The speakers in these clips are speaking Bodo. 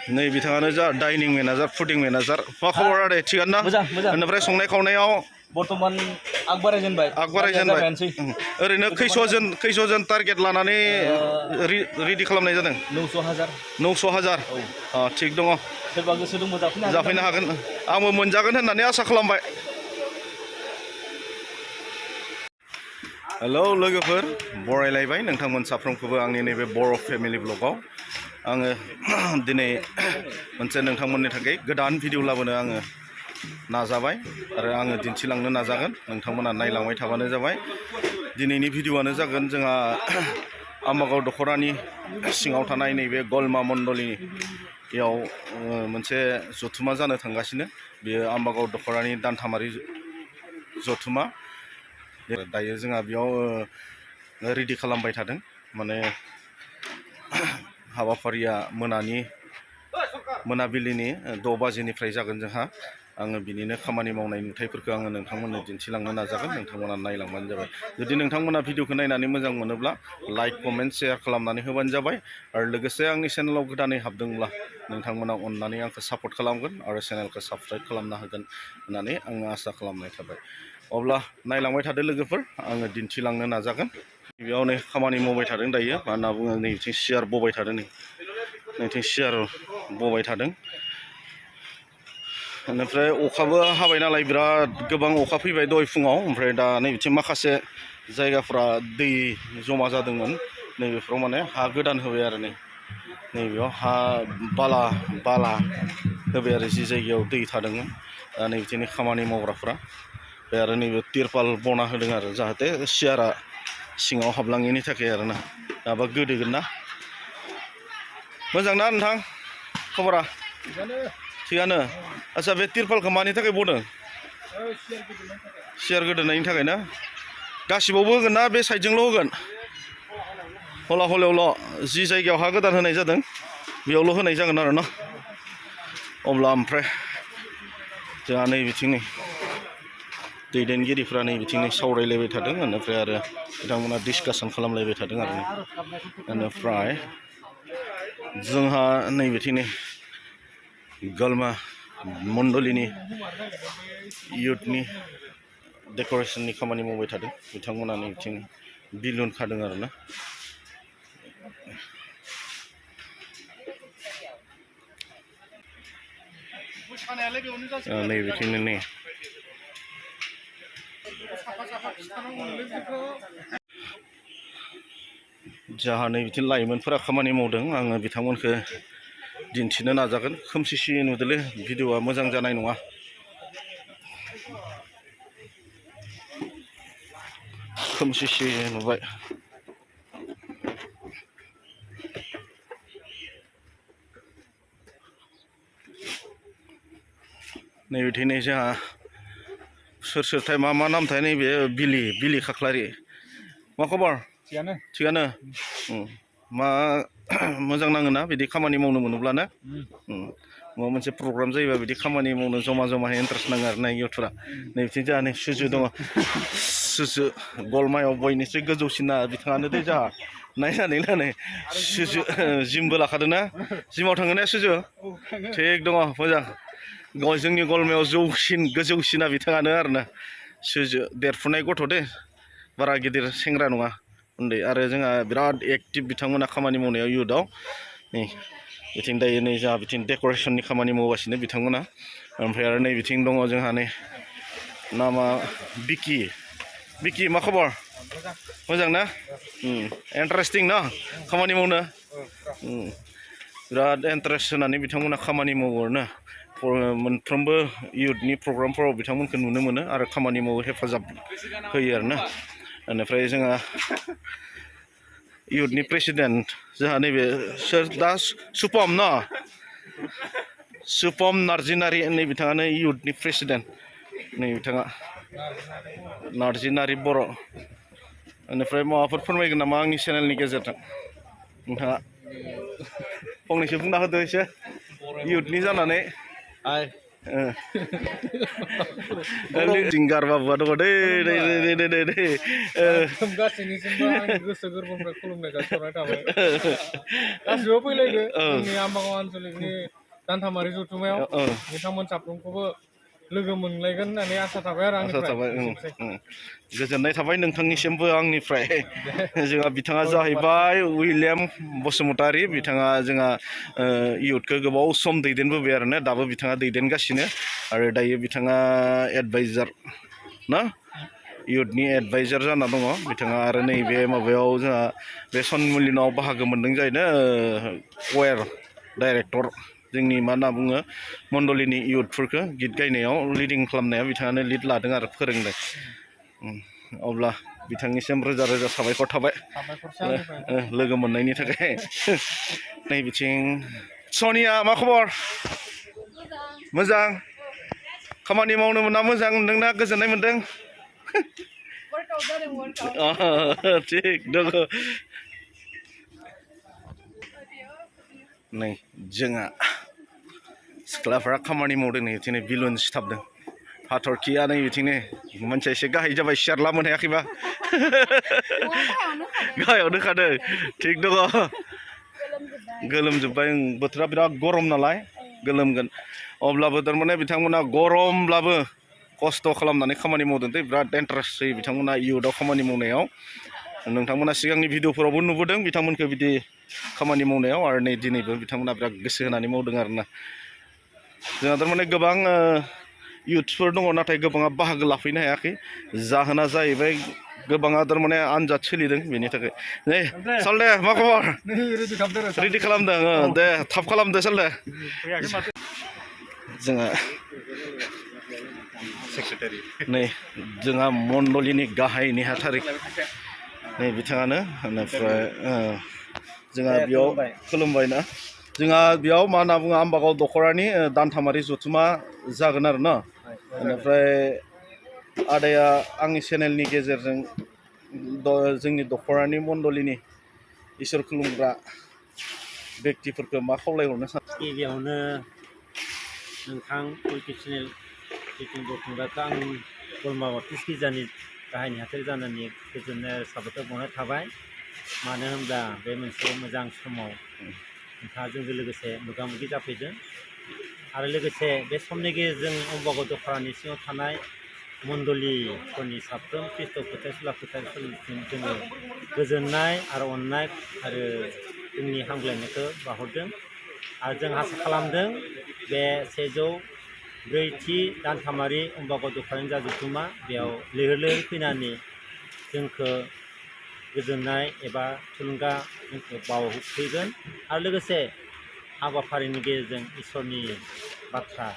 नै बिथाङानो जा डाइनिं मेनेजार फुडिं मेनेजार मा खबर आरो थिगानो ना मोजां मोजां बेनिफ्राय संनाय खावनायाव बर्तमान आग बारायजेनबाय ओरैनो खैस'जन टारगेट लानानै रेडि खालामनाय जादों 900,000 थिग दङ सोरबा गोसो दंबा जाफैनो हागोन आंबो मोनजागोन होननानै आसा खालामबाय हेलौ लोगोफोर बरायलायबाय नोंथांमोन साफ्रोमखौबो आंनि नैबे बर' फेमिलि ब्लगाव आङो दिनै मोनसे नोंथांमोननि थाखाय गोदान भिडिअ लाबोनो आङो नाजाबाय आरो आङो दिन्थिलांनो नाजागोन नोंथांमोना नायलांबाय थाबानो जाबाय दिनैनि भिडिअआनो जागोन जोंहा आम्बागाव दख'रानि सिङाव थानाय नैबे गलमा मण्डलियाव मोनसे जथुमा जानो थांगासिनो बेयो आम्बागाव दख'रानि दान्थामारि जथुमा दायो जोंहा बेयाव रेडि खालामबाय थादों माने हाबाफारिया मोनाबिलिनि 6 बाजिनिफ्राय जागोन जोंहा आङो बिनिनो खामानि मावनाय नुथायफोरखौ आङो नोंथांमोननो दिन्थिलांनो नाजागोन नोंथांमोना नायलांबानो जाबाय जुदि नोंथांमोना भिडिअखौ नायनानै मोजां मोनोब्ला लाइक कमेन्ट शेयार खालामनानै होबानो जाबाय आरो लोगोसे आंनि चेनेलाव गोदानै हाबदोंब्ला नोंथांमोना अननानै आंखौ सापर्ट खालामगोन आरो चेनेलखौ साबस्क्राइब खालामना होगोन होननानै आङो आसा खालामनाय थाबाय अब्ला नायलांबाय थादो लोगोफोर आङो दिन्थिलांनो नाजागोन बेयाव नै खामानि मावबाय थादों दायो मा होनना बुङो नैथिं सियार बबाय थादों नैथिं सियार बबाय थादों बेनिफ्राय अखाबो हाबाय नालाय बिराद गोबां अखा फैबाय दहाय फुङाव ओमफ्राय दा नैबिथिं माखासे जायगाफ्रा दै जमा जादोंमोन नैबेफ्राव माने हा गोदान होबाय आरो नैबेयाव हा बाला होबाय आरो जि जायगायाव दै थादोंमोन दा नैबिथिंनि खामानि मावग्राफ्रा बे आरो नैबे तिरपाल बना होदों आरो जाहाथे सियारा सिङाव हाबलाङैनि थाखाय आरोना दाबा गोदोगोन ना मोजां ना नोंथां खबरा थिगानो आच्चा बे तिरपालखौ मानि थाखाय बदों सियार गोदोनायनि थाखाय ना गासिबावबो होगोन ना बे साइडजोंल' होगोन हला हलायावल' जि जायगायाव हा गोदान होनाय जादों बेयावल' होनाय जागोन आरो ना अब्ला ओमफ्राय जोंहा नैबिथिंनि दैदेनगिरिफ्रा नैबिथिंनि सावरायलायबाय थादों बेनिफ्राय आरो बिथांमोना डिसकासन खालामलायबाय थादों आरो बेनिफ्राय जोंहा नैबिथिंनि गलमा मण्डलिनि इयुथनि डेक'रेसननि खामानि मावबाय थादों बिथांमोना नैबिथिं बिलुन खादों आरोना नैबिथिंनो नै जाहा नैबिथिं लाइमोनफोरा खामानि मावदों आङो बिथांमोनखौ दिन्थिनो नाजागोन खोमसि नुदोंलै भिडिअआ मोजां जानाय नङा खोमसि नुबाय नैबिथिं नै जोंहा सोरथाय मा नामथाय नैबे बिलि खाख्लारि मा खबर थिगानो मा मोजां नाङोना बिदि खामानि मावनो मोनोब्ला ना माबा मोनसे प्रग्राम जायोबा बिदि खामानि मावनो जमा इन्टारेस्ट नाङो आरो ना इयुथफोरा नैबिथिं जोंहा नै सुजु दङ सुजु गलमायाव बयनिख्रुइ गोजौसिना बिथाङानो दे जोंहा नायनानै सुजु जिमबो लाखादों ना जिमाव थाङो ना सुजु थिग दङ मोजां जोंनि गलमायाव गोजौसिना बिथाङानो आरोना सुजु देरफुनाय गथ' दे बारा गिदिर सेंग्रा नङा उन्दै आरो जोंहा बिराद एक्टिभ बिथांमोना खामानि मावनायाव इयुथआव नै बिथिं दायो नै जोंहा बिथिं डेक'रेसननि खामानि मावगासिनो बिथांमोना ओमफ्राय आरो नै बिथिं दङ जोंहा नै नामा बिकि मा खबर मोजां ना इन्टारेस्टिं ना खामानि मावनो बिराद इन्टारेस्ट होनानै बिथांमोना खामानि मावो आरोना मोनफ्रोमबो इयुथनि प्रग्रामफोराव बिथांमोनखौ नुनो मोनो आरो खामानि मावो हेफाजाब होयो आरोना बेनिफ्राय जोंहा इयुथनि प्रेसिडेन्ट जोंहा नैबे सोर दा सुपम नार्जिनारि नै बिथाङानो इयुथनि प्रेसिडेन्ट नै बिथाङा नार्जिनारि बर' बेनिफ्राय माबाफोर फोरमायगोन नामा आंनि चेनेलनि गेजेरजों नोंथाङा फंनैसो बुंना होदो एसे इयुथनि जानानै सिंगार बाबुआ दङ दै गासैनिसिमबो आंनि गोसो गोरबोनिफ्राय खुलुमनाय जासिहरनाय थाबाय गासिबो फैलायदो जोंनि आम्बागाव आनसलिकनि दान्थामारि जथुमायाव बिथांमोन साफ्रोमखौबो लोगो मोनलायगोन होननानै आसा थाबाय आरो आसा थाबाय आंनिफ्राय गोजोननाय थाबाय नोंथांनिसिमबो आंनिफ्राय जोंहा बिथाङा जाहैबाय उइलियाम बसुमतारी बिथाङा जोंहा इयुथखौ गोबाव सम दैदेनबोबाय आरोना दाबो बिथाङा दैदेनगासिनो आरो दायो बिथाङा एडभाइजार ना इयुथनि एडभाइजार जाना दङ बिथाङा आरो नैबे माबायाव जोंहा बे सनमिलनाव बाहागो मोनदों जाहैनो कयार डाइरेक्टर जोंनि मा होनना बुङो मण्डलिनि इयुथफोरखौ गित गायनायाव लिडिं खालामनाया बिथाङानो लिड लादों आरो फोरोंदों अब्ला बिथांनिसिम रोजा रोजा साबायखर थाबाय लोगो मोननायनि थाखाय नै बिथिं सनिया मा खबर मोजां खामानि मावनो मोना मोजां मोनदोंना गोजोननाय मोनदों थिग दङ नै जोंहा सिख्लाफ्रा खामानि मावदों नै बिथिंनो बिलुन सिथाबदों हाथरखिया नै बिथिंनो मानसिया एसे गाहाय जाबाय सियारला मोनहायाखैबा गाहायावनो खादों थिग दङ गोलोमजोब्बाय बोथोरा बिराद गरम नालाय गोलोमगोन अब्लाबो थारमाने बिथांमोना गरमब्लाबो खस्थ' खालामनानै खामानि मावदों दै बिराद इन्टारेस्ट जायो बिथांमोना इयुथआव खामानि मावनायाव नोंथांमोना सिगांनि भिडिअफोरावबो नुबोदों बिथांमोनखौ बिदि खामानि मावनायाव आरो नै दिनैबो बिथांमोना बिराद गोसो होनानै मावदों आरोना जोंहा थारमाने गोबां इयुथ्सफोर दङ नाथाय गोबाङा बाहागो लाफैनो हायाखै जाहोना जाहैबाय गोबाङा थारमाने आनजाद सोलिदों बेनि थाखाय नै साल दे मा खबर रेडि खालामदों दे थाब खालामदो साल दे जोंहा सेक्रेटारि नै जोंहा मण्डलिनि गाहाय नेहाथारि नै बिथाङानो बेनिफ्राय जोंहा बेयाव खुलुमबाय ना जोंहा बेयाव मा होनना बुङो आम्बागाव दखरानि दान्थामारि जथुमा जागोन आरो न बेनिफ्राय आदाया आंनि चेनेलनि गेजेरजों जोंनि दखरानि मण्डलिनि इसोर खुलुमग्रा बेक्तिफोरखौ मा खावलायहरनो सानो गिबियावनो नोंथां इउटुब चेनेल जिथु दखुंग्राखौ आं गलमा बत्रिस गिजानि गाहाय नेहाथारि जानानै गोजोननाय आरो साबायखर बावनाय थाबाय मानो होनब्ला बे मोनसे मोजां समाव नोंथाङा जोंजों लोगोसे मोगा मोगि जाफैदों आरो लोगोसे बे समनि गेजेरजों अम्बागाव दखरानि सिङाव थानाय मण्डलिफोरनि साफ्रोम खृष्ट फोथायसुला फोथायसुलिसिम जोङो गोजोननाय आरो अननाय आरो जोंनि हामग्लायनायखौ बाहरदों आरो जों आसा खालामदों बे 104थि दान्थामारि अम्बागाव दखरानि जा जथुमा बेयाव लैहोर लैहोर फैनानै जोंखौ गोजोननाय एबा थुलुंगा जोंखौ बावहोफैगोन आरो लोगोसे हाबाफारिनि गेजेरजों इसोरनि बाथ्रा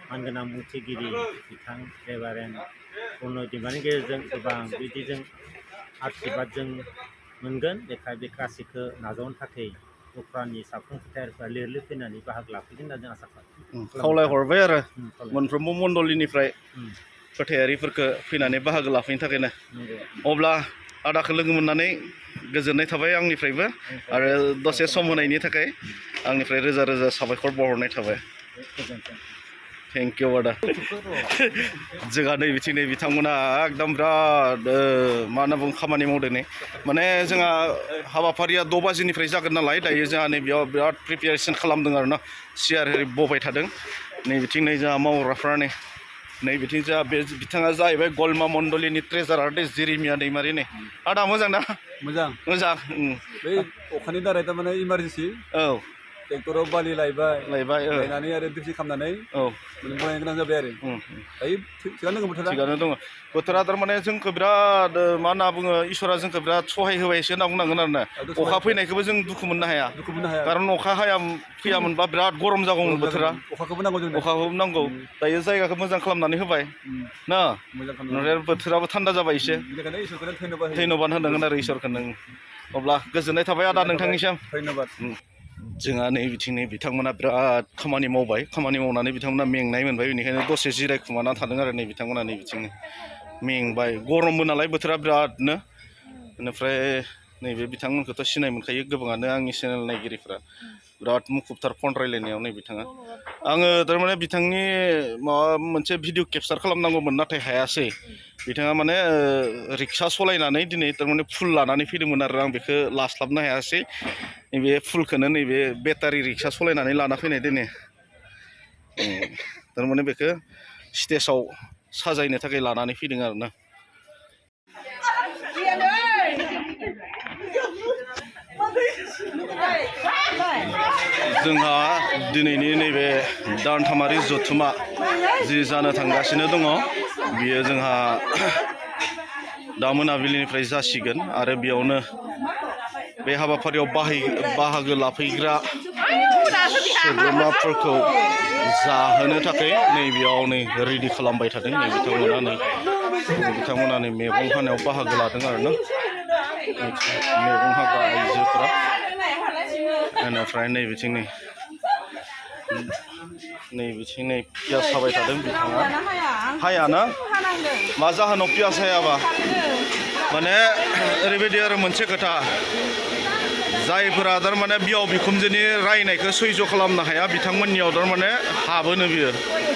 मानगोनां बुंथिगिरि बिथां रेभारेन्ड ब्रह्म दैमानि गेजेरजों गोबां बिदिजों आशीर्बाद जों मोनगोन बेखाय बे गासैखौ नाजावनो थाखाय दखरानि साफ्रोम फोथायरफ्रा लिर लिर फैनानै बाहागो लाफैगोन होनना जों आसा खालामो खावलायहरबाय आरो मोनफ्रोमबो मण्डलिनिफ्राय फोथायारिफोरखौ फैनानै बाहागो लाफैनो थाखायनो अब्ला आदाखौ लोगो मोननानै गोजोननाय थाबाय आंनिफ्रायबो आरो दसे सम होनायनि थाखाय आंनिफ्राय रोजा रोजा साबायखर बावहरनाय थाबाय थेंक इउ आदा जोंहा नै बिथिं नै बिथांमोना एकदम बिराद मा होनना बुङो खामानि मावदों नै माने जोंहा हाबाफारिया 6 बाजिनिफ्राय जागोन नालाय दायो जोंहा नै बेयाव बिराद प्रिपेरेसन खालामदों आरो ना सियार एरि बबाय थादों नै बिथिं नै जोंहा मावग्राफ्रा नै बिथिं जोंहा बे बिथाङा जाहैबाय गलमा मण्डलिनि ट्रेजारार दे जिरिमिया दैमारि नै आदा मोजां ना मोजां मोजां बै अखानि दारै थारमाने इमारजेन्सि औ ट्रेक्टराव बालि लायबाय लायबाय लायनानै आरो डिउटि खालामनानै औ मोनबोनो गोनां जाबाय आरो दायो थिगानो दङ बोथोरा थिगानो दङ बोथोरा थारमाने जोंखौ बिराद मा होनना बुङो इसोरा जोंखौ बिराद सहाय होबायसो होनना बुंनांगोन आरो ना अखा फैनायखौबो जों दुखु मोननो हाया खारन अखा फैयामोनबा बिराद गरम जागौमोन बोथोरा अखाखौबो नांगौ जोंनो अखाखौबो नांगौ दायो जायगाखौ मोजां खालामनानै होबाय ना ओमफ्राय बोथोराबो थान्दा जाबाय एसे बेनिखायनो इसोरखौनो धन्यबाद होनांगोन आरो इसोरखौ नों अब्ला गोजोननाय थाबाय आदा नोंथांनिसिम धन्यबाद जोंहा नै बिथिं नै बिथांमोना बिराद खामानि मावबाय खामानि मावनानै बिथांमोना मेंनाय मोनबाय बेनिखायनो दसे जिरायखुमाना थादों आरो नै बिथांमोना नै बिथिं मेंबाय गरमबो नालाय बोथोरा बिरादनो बेनिफ्राय नैबे बिथांमोनखौथ' सिनाय मोनखायो गोबाङानो आंनि चेनेल नायगिरिफ्रा बिराद मुखुबथार फन रायलायनायाव नै बिथाङा आङो थारमाने बिथांनि माबा मोनसे भिडिअ केपचार खालामनांगौमोन नाथाय हायासै बिथाङा माने रिक्सा सालायनानै दिनै थारमाने फुल लानानै फैदोंमोन आरो आं बेखौ लास्लाबनो हायासै नैबे फुलखौनो नैबे बेटारि रिक्सा सालायनानै लाना फैनाय दिनै थारमाने बेखौ स्टेजाव साजायनो थाखाय लानानै फैदों आरोना जोंहा दिनैनि नैबे दानथामारि जथुमा जि जानो थांगासिनो दङ बियो जोंहा दा मोनाबिलिनिफ्राय जासिगोन आरो बेयावनो बे हाबाफारियाव बाहागो लाफैग्रा सोद्रोमाफोरखौ जाहोनो थाखाय नैबेयाव नै रेडि खालामबाय थादों नै बिथांमोना नै मैगं हानायाव बाहागो लादों आरो ना मैगं हाग्रा आइजोफोरा बेनिफ्राय नैबिथिं नै पियास हाबाय थादों बिथाङा हायाना मा जाहोनाव पियास हायाबा माने ओरैबायदि आरो मोनसे खोथा जायफोरा थारमाने बिहाव बिखुनजोनि रायनायखौ सैज' खालामनो हाया बिथांमोननियाव थारमाने हाबोनो बियो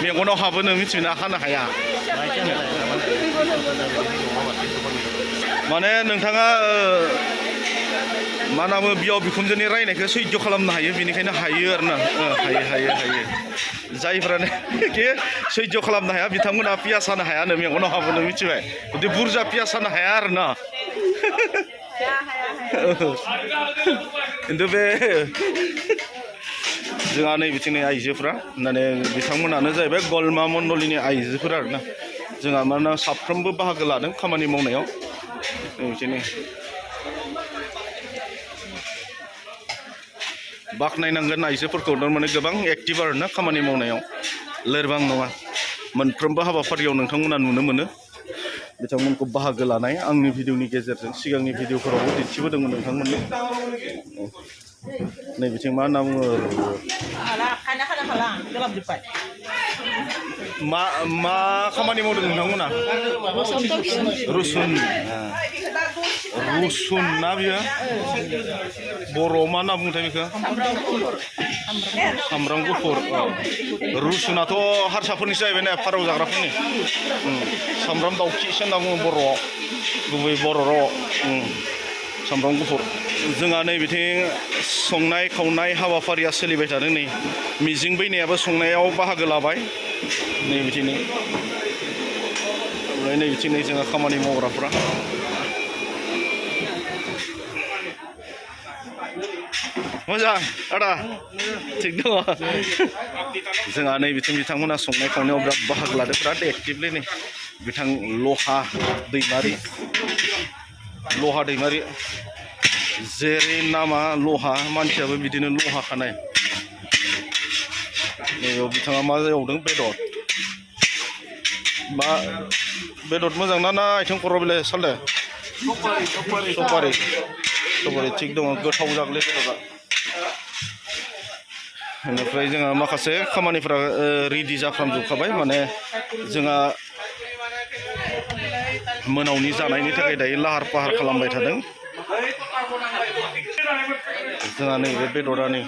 मेगनाव हाबोनो मिथिना हानो हाया माने नोंथाङा मा होनना बुङो बिहाव बिखुनजोनि रायनायखौ सैज' खालामनो हायो बेनिखायनो हायो आरो ना हायो जायफ्रानो सैज' खालामनो हाया बिथांमोना पियास हानो हायानो मेगनाव हाबोनो मिथिबाय जुदि बुरजा पियास हानो हाया आरो ना खिन्थु बे जोंहा नै बिथिंनि आइजोफ्रा माने बिथांमोनानो जाहैबाय गलमा मण्डलिनि आइजोफोर आरोना जोंहा मानोना साफ्रोमबो बाहागो लादों खामानि मावनायाव बिदिनो बाख्नायनांगोन आइजोफोरखौ थारमाने गोबां एक्टिभ आरोना खामानि मावनायाव लोरबां नङा मोनफ्रोमबो हाबाफारियाव नोंथांमोना नुनो मोनो बिथांमोनखौ बाहागो लानाय आंनि भिडिअनि गेजेरजों सिगांनि भिडिअफोरावबो दिन्थिबोदोंमोन नोंथांमोननो नै बिथिं मा होनना बुङो मा खामानि मावदों नोंथांमोना रुसुन ना बियो बर'आव मा होनना बुङोथाय बेखौ सामब्राम गुफुर रुसुनाथ' हारसाफोरनिसो जाहैबाय ना फारौ जाग्राफोरनि सामब्राम दाउखिसो होनना बुङो बर'आव गुबै बर' राव सामब्राम गुफुर जोंहा नै बिथिं संनाय खावनाय हाबाफारिया सोलिबाय थादों नै मिजिं बैनायाबो संनायाव बाहागो लाबाय नै बिथिं ओमफ्राय नै बिथिं जोंहा खामानि मावग्राफ्रा मोजां आदा थिग दङ जोंहा नै बिथिं बिथांमोना संनाय खावनायाव बिराद बाहागो लादों बिराद एक्टिभलि नै बिथां लहा दैमारि जेरै नामा लहा मानसियाबो बिदिनो लहा खानाय नैयाव बिथाङा मा एवदों बेदर मोजां ना आथिं खर' बिलाइ सालदे सफारि थिग दङ गोथाव जागोन बेदरा बेनिफ्राय जोंहा माखासे खामानिफ्रा रेडि जाफ्रामजोबखाबाय माने जोंहा मोनावनि जानायनि थाखाय दायो लाहार फाहार खालामबाय थादों जोंहा नैबे बेदरा नै